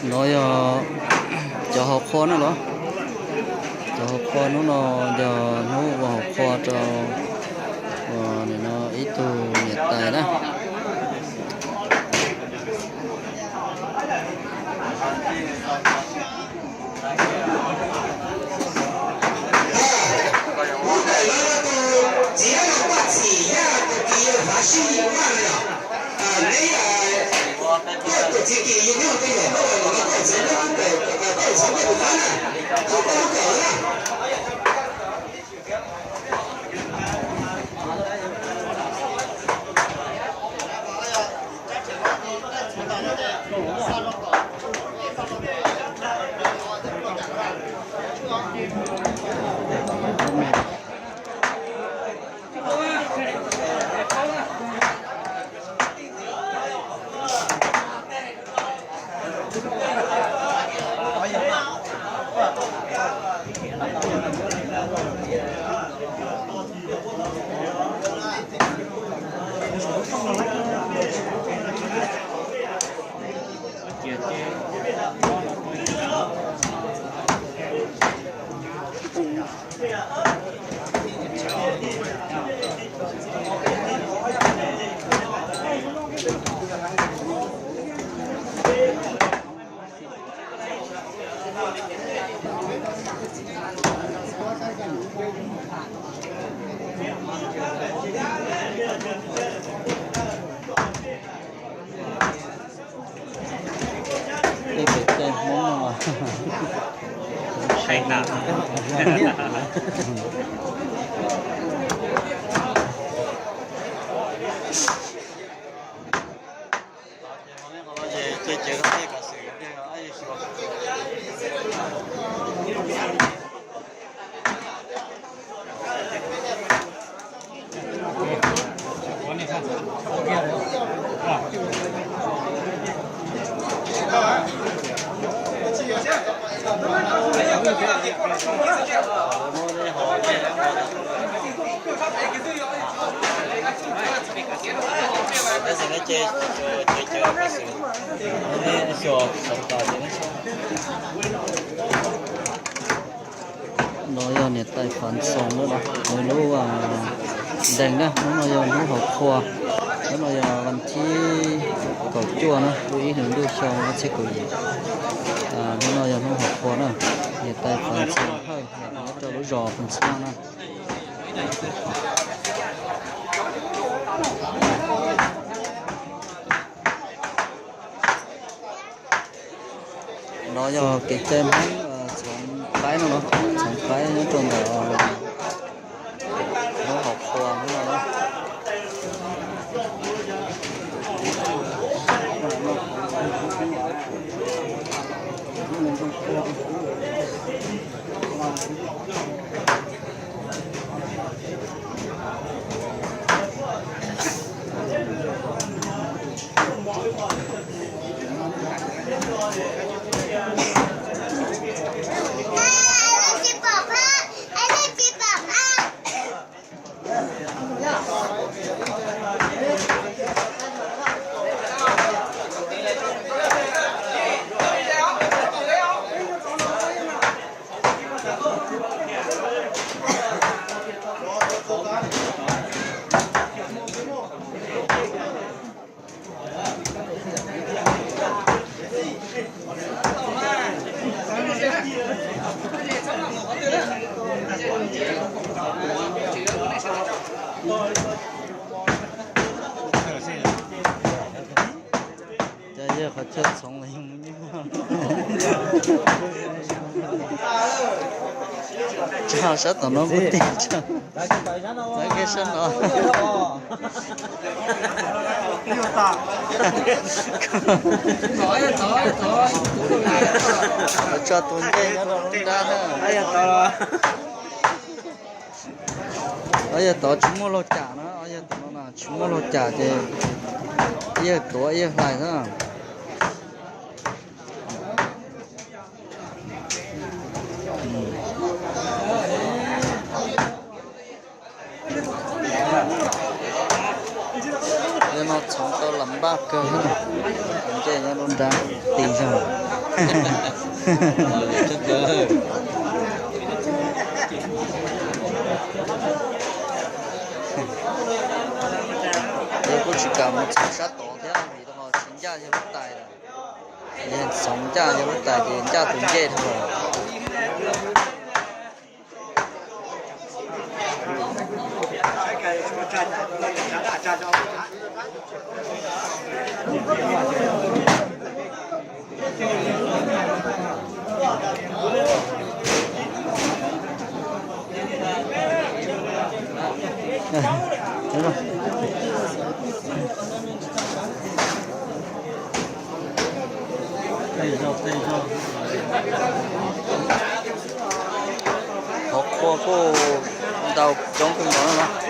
No yog cov haus qhua na los. Cov haus qhua hnub no yog hnub ua haus qhua rau nim no ib tug niam tais na. Tej pem tej Hmoob no. No yog niam tais Fav Xoo lawm, nws lub ntees na. Hnub no yog hnub haus qhua, hnub no yog vas thib kaum cuaj na, lub ib hlis ntuj xyoo ob txhiab kaum yim. Hnub no yog hnub haus qhua na. Niam tais Fav Xoo Hawj nyob rau lub zos Pus Ntxhab na. No yog kev cai Hmoob txhoov qaib no, txhoov qaib nyob rau ntawm lub haus qhua no. Cas yog qhov chaw txhoov los yog mus nyob? Tso sab tom no kuv tij tso. Txawv kiag sab no. Tso tus ncej nyob rau lub nrab na. Ob yawg tod tsis muaj laug cam na, ob yawg tod no tsis muaj laug cam ces ib yawg tuav ib yawg hlais xwb. Yog no Txhoov tau lam npaj kawg thiab. Tus ncej nyob lub nrab ti zog. Ces kuj tsis kam mus txhoov sab tod thiab vim rau qhov tsis ncaj yawg lub tais lawm. Yog txhoov ncaj yawg lub tais ces ncaj tus ncej dhau lawm. Qhov qhua kuj ntau coob kawg nkaus no.